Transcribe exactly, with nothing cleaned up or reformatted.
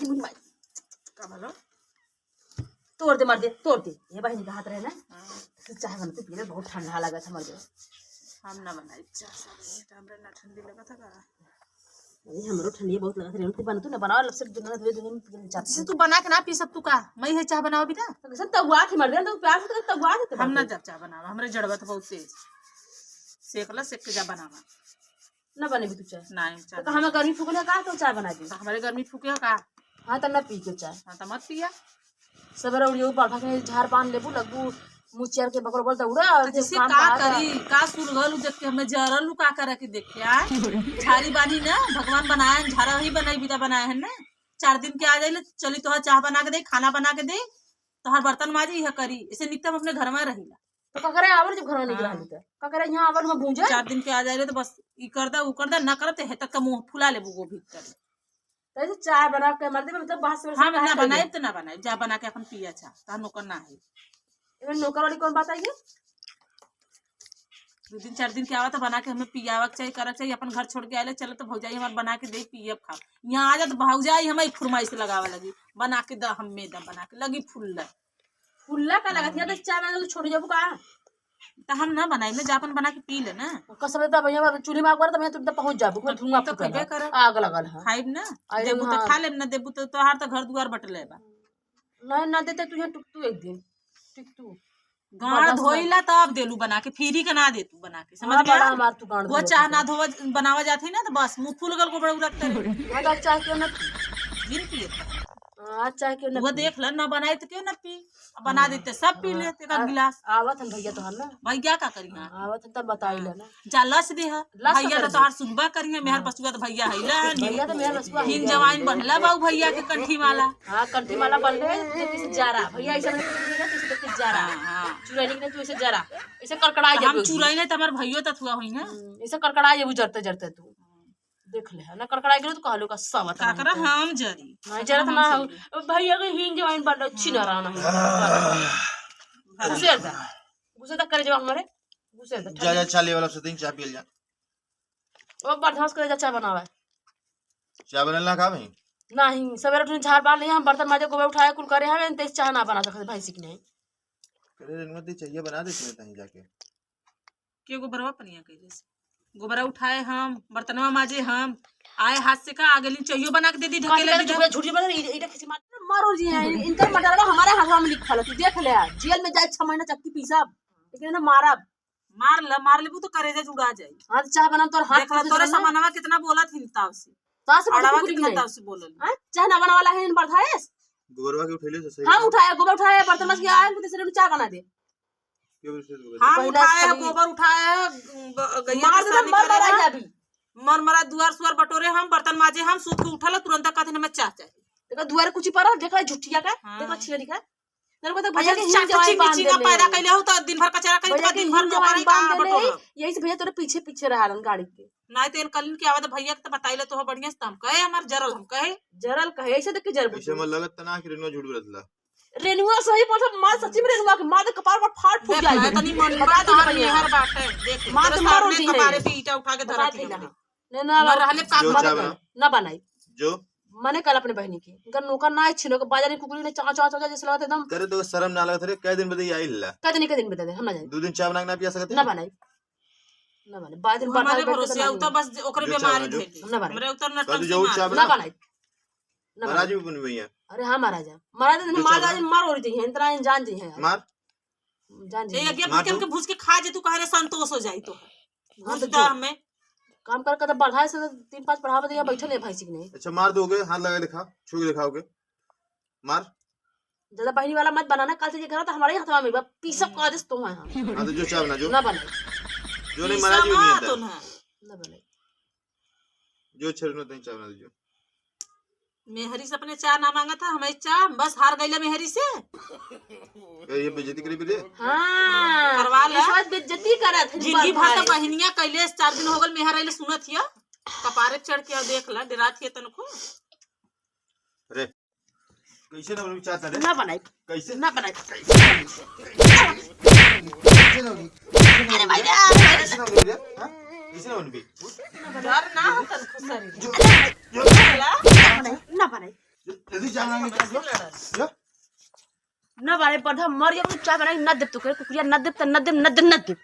का भलो? तोड़ दे, मर दे, तोड़ दे। ये बहिनी का हाथ रहे ना, हाँ। तो चाय बनते पी ले, बहुत ठंडा लगा था, मर दे। हम ना बनाई चाय, सब ये तो हमरा ना ठंडी लगा था का? अरे, हमरो ठंडी बहुत लगा था, तू बना, तू ना बनाओ, लग से दुनिया, दुनिया, दुनिया में पी ले चाय। जैसे तू बना के ना पी सब, तू का? मैं ये चाय बनाओ बेटा। तो कैसे तवा थे, मर दे, तो प्यार से तो तवा थे, हम ना जब चाय बनावा, हमरे जड़वा तो बहुत तेज। सेकला, सेक के जा बनावा। ना बने भी तू चाय? नहीं, चाय तो नहीं। हमें गर्मी फूकले का, तो चाय बना दे। तो हमारे गर्मी फूके का? हाँ, तो ना पी के चाय। हाँ, तो मत पिया। सबेरे उड़ियो, बड़का के झाड़ बांध लेबू, लगबू मुचियार के बगल बगल दौड़ा, और तो जैसे काम का करी, का सुलगल, जब के हमें जरल, का करे के देखे, आ? झाड़ी बानी ना, भगवान बनाए हैं, झाड़ा ही बनाई, बिदा बनाए हैं ना। चार दिन के आ जाइले, चली तोहार चाह बना के दे, खाना बना के दे, तोहार बर्तन माजी, यह करी। इसे निकता हम अपने घर में रहिला। तो ककरे आवर जब घर में निकल हाँ। रहली त? ककरे यहाँ आवर में भूंजे? चार दिन के आ जाए रहे तो बस ई कर दा, ऊ कर दा, ना करत है तक का मुंह फुला लेबू वो भीतर। तो ऐसे चाय बना के मर देबे, मतलब बाहर से हाँ, ना बनाए तो बनाए। तो ना बनाए, जा बना के अपन पिया चाह, ता नौकर ना है। एमे नौकर वाली कौन बात आई है? दो दिन चार दिन के आवा तो बना के हमें पियावा के चाहिए, करा के चाहिए, अपन घर छोड़ के आए ले, चलो तो भौजाई हमार बना के दे, पियब खाब। यहाँ आ जा तो भौजाई हमारी फुरमाइश लगावे लगी, बना के द, हमें द, बना के लगी फुल्ला। फुल्ला का लगत है, तो चाय बना के छोड़ जाबू का? तो हम ना बनाई ना, जा अपन बना के पी ले ना। कसम से तब यहाँ चूल्हे में आग बरत, मैं तुम तक पहुँच जाबू, मैं तो धुआं तो फूटल खइबे है, करब। आग लगल है। खाइब ना, अरे देबू तो हाँ। खा लेब ना, देबू तो तोहार तो घर दुआर बटले बा। नहीं, ना देते तुझे टुकतू एक दिन, टुकतू। गाड़ बर्दाश्त कर। धोइला तब देलू बना के, फ्री के ना दे तू बना के, समझ हाँ, में बड़ा आया? हमार तू गाड़ वो धोवत चाह है। ना धोवा, बनावा जात है ना, तो बस मुंह फूल गल को बड़ा उलट करे। हाँ, तो चाह क्यों ना पी? जिन पिए। हाँ, चाह क्यों ना वो पी? देख ल, ना बनाए तो क्यों ना पी? अब बना हाँ। देते, सब पी हाँ, लेते एक आ-, गिलास। आवत हन भैया तोहार ना। भैया का करी हाँ? हाँ, आवत हन तब बताई ले ना। जा लस दे है। लस भैया करी तो है। तोहार सुनबा करी है, मेहर हाँ। बसुआ तो भैया है ही ना। भैया तो मेहर बसुआ हिन है। जवाइन बनला बा उ भैया के कंठी माला। हाँ, कंठी माला बनले, जैसे जरा। भैया ऐसा नहीं, जैसे जरा। हाँ, हाँ। चुराइने के नहीं, तू ऐसे जरा। ऐसे कड़कड़ा तो हम जाबे। चुराइने तो हमार भैयो तो थुआ हुई है। हम्म, ऐसे कड़कड़ा जाबे जरते जरते तू। देख ले, ना कड़कड़ा गेलो तो कहलो का सवत काकरा रहते। हम जरी। नहीं जरत हम ना हो। चली। अब भैया के हिन जवाइन बड़ अच्छी ना रहना है। घुसे दा। घुसे दा करे जवाब मरे। घुसे दा। जा, जा, चाय ले वाला से तीन चाय पियल जा। ओ बर्दाश्त करे जा, चाय बनावे। चाय बनल ना का भाई? नहीं, सवेरे उठने झाड़ बार लिया, हम बर्तन माजे, गोबर उठाए, कुल करे हवे, तेज चाय ना बना सकते भाई, सीख नहीं। करे रेनुआ, ते चाहिए बना देते हैं कहीं जाके। के गोबरवा पनिया कइले से? गोबरा उठाए हम, बर्तनवा माजे हम, आए हाथ से का, आगे ली चाहिए बना के दे दी, ढकेले कथी दी। करे झूठे बोले, ई-, ई-, ई-, मारो जी, इन-, इनकर मर्डरवा हमारे हाथवा में लिखल है, तू देख ले, जेल में जाए छह महीना चक्की पीसब, लेकिन ना मारब। मार ल, मार लेबू तो करेजा जुड़ा जाई। हाँ, तो चाह बनाम तोर हाथ देख ल, फूट तोरे जाई ना। सामानवा कितना बोलत हिन ताव से। ताव से बोलत अड़ावा कुकुर कितना नहीं। ताव से बोलल। हाँ, चाह ना बना वाला है इन बरधाएस। गोबरवा के उठैले से सही हम है। उठाए, गोबर उठाए, बर्तन मज के आए, कुछ से चाह बना दे। के बोले से गोबर? हम पहले उठाए, खाली गोबर उठाए, ग-, गैया मार के दे, सानी मर करे मरा हम। जाबी। मर मरा दुआर सुआर बटोरे हम, बर्तन माजे हम, सूत के उठल, तुरंत कहते हमें चाह चाहिए। देखो दुआर कुछ पर, देखो झुठिया का, हाँ। देखो छिया दिखा। तेरे को तो भैया अच्छा, के हिंग चाची जवाई बांध मिचिंग देले। पैदा कैले हो तो दिन भर कचरा करी, भैया तो के दिन भर हिंग जवाई नौकरी बांध कहाँ देले। बटोरब? यही से भैया तोरे पीछे पीछे रहा गाड़ी के। नहीं तो इनकलिन के आवाज भैया के तो बताइले तो हो बढ़िया से, हम कहे हमार जरल, हम कहे। जरल कहे, ऐसे देख के जरबू ऐसे तू। हमर लगत त ना कि रेनुआ झूठ बोलत ला। रेनुआ सही बोलत, मार सच्ची में रेनुआ के, मार दे कपार पर फाट फूट देख जाई। ना, इतनी मन बता बा दे तोहार भैया। मेहर बाटे। देख, मार तोरे तो मारो सामने जी है। कपारे पे ईटा उठा के बता धरत दिला। हमने। नहीं, ना, ना, रहले का जो मत चाह कर, बना। ना बनाई। जो? मने कल अपने बहिनी के। इनकर नौकर ना है, छिनो के बाजार में कुकुरी ने चाव, चाव, चाव, जैसे लगत एकदम। करे तो शर्म ना लगत रे, कै दिन बदे आइल ला। कै दिन, कै दिन बदे, हम ना जाई। दो दिन चाय बना के ना पिया सकत ना है? बनाई। ना बनाई। बाद दिन वो हमारे बढ़ा भरोसे करके उतर ना बस ओकरे जो चाह बीमारी बना जो। भेल। हम ना बनाई। हमरे उतर ना कल जो टंकी चाह मार। बना। ना बनाई। ना महाराज बनाई। भी बन भैया। अरे हाँ महाराजा। महाराज ने जो मार चाह आज बना। मार ओरी दी है, इतना जान दी है। मार। जान ए, जी। एक मार के दो। हमके भूज के खा जे, तू कहे रे संतोष हो जाई तो। हाँ, भूज तो दा जो। हमें। काम कर के तो बढ़ाए से तीन पाँच बढ़ावे दिया, बैठल है भैंसी के नहीं। अच्छा, मार दोगे, हाथ लगा दिखा, छू के दिखाओगे। मार। ज्यादा बहिनी वाला मत बनाना, कल से ये करा तो हमारे ही हथवा में बा, पीसब कह देस तो है हम। हाँ, तो जो चाह बना, जो। ना बनाई। जो नहीं पीसा मना, जो नहीं मत आता। उन्हें। ना बनाई। जो छेड़ में तहीं चाह बना दीजिए। मेहरी से अपने चाह ना मांगा था, हमारी चाह बस हार गईला मेहरी से। ए, ये बेइज्जती करी भी रे। हाँ, करवा ला। इस बात बेइज्जती करत है, जिंदगी भर तो बहिनिया कैले, चार दिन हो गल मेहर आइले सुनत हिया, कपारे चढ़ के और देख ला, डरात हिया तनको। अरे, कैसे ना बनवी चाहता रे? ना बनाई। कैसे? ना बनाई। कैसे ना बनवी? कैसे ना बनवी? अरे भाई रे, अरे भाई रे। कैसे ना बनवी रे? हाँ? कैसे ना बनवी? डर ना हो तनको सर। जो, जो, ना बनाई, ना बनाई। जो, दी जाना नहीं तो। या? ना बारे पौधा मर गया, चाय बनाई ना देब तो करे, कुकुरिया ना देब, त ना देब, ना देब, ना देब।